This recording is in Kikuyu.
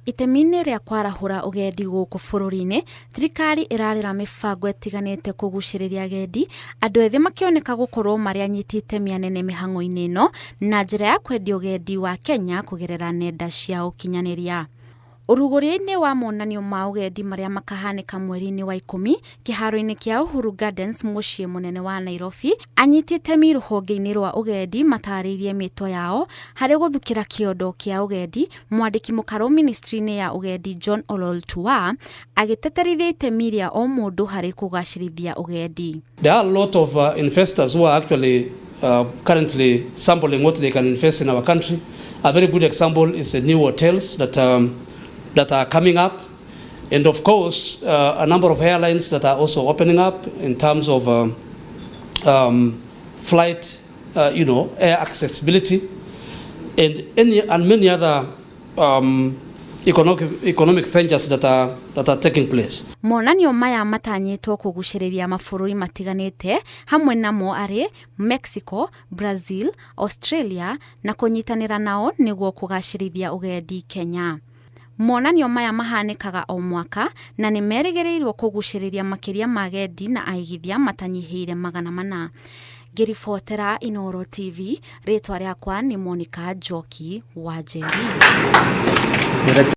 Itemi-inĩ rĩa kwarahũra ũgendi gũkũ bũrũri-inĩ, thirikari ĩrarĩra mĩbango ĩtiganĩte kũgucĩrĩria agendi, andũ ethĩ makĩoneka gũkorwo marĩ anyiti itemi anene mĩhang'o-inĩ ĩno na njĩra ya kwendia ũgendi wa Kenya kũgerera nenda cia ũkinyanĩria. Ũrugũria-inĩ wa monanio ma ũgendi marĩa makahanĩka mweri-inĩ wa 10 kĩharo-inĩ kĩa Uhuru Gardens mũciĩ mũnene wa Nairobi, anyiti itemi rũhonge-inĩ rwa ũgendi matarĩirie mĩto yao harĩ gũthukĩra kĩondo kĩa ũgendi. Mwandĩki mũkarũ ministry-inĩ ya ũgendi John Olol Tua agĩteterithia itemi rĩa o mũndũ harĩ kũgacĩrithia ũgendi. There are a lot of investors who are actually currently sampling what they can invest in our country. A very good example is the new hotels that are coming up. And of course, a number of airlines that are also opening up in terms of flight, air accessibility, and many other economic ventures that are taking place. Monanio maya matanyĩtwo kũgucĩrĩria mabũrũri matiganĩte, hamwe namo arĩ Mexico, Brazil, Australia, na kũnyitanĩra nao nĩguo kũgacĩrithia ũgendi Kenya. Monanio maya mahanĩkaga o mwaka na nĩ merĩgĩrĩirwo kũgucĩrĩria makĩria ma agendi na aigithia matanyihĩire 400. Ngĩribotera Inooro TV, rĩtwa rĩakwa nĩ Monica Njoki wa Njeri.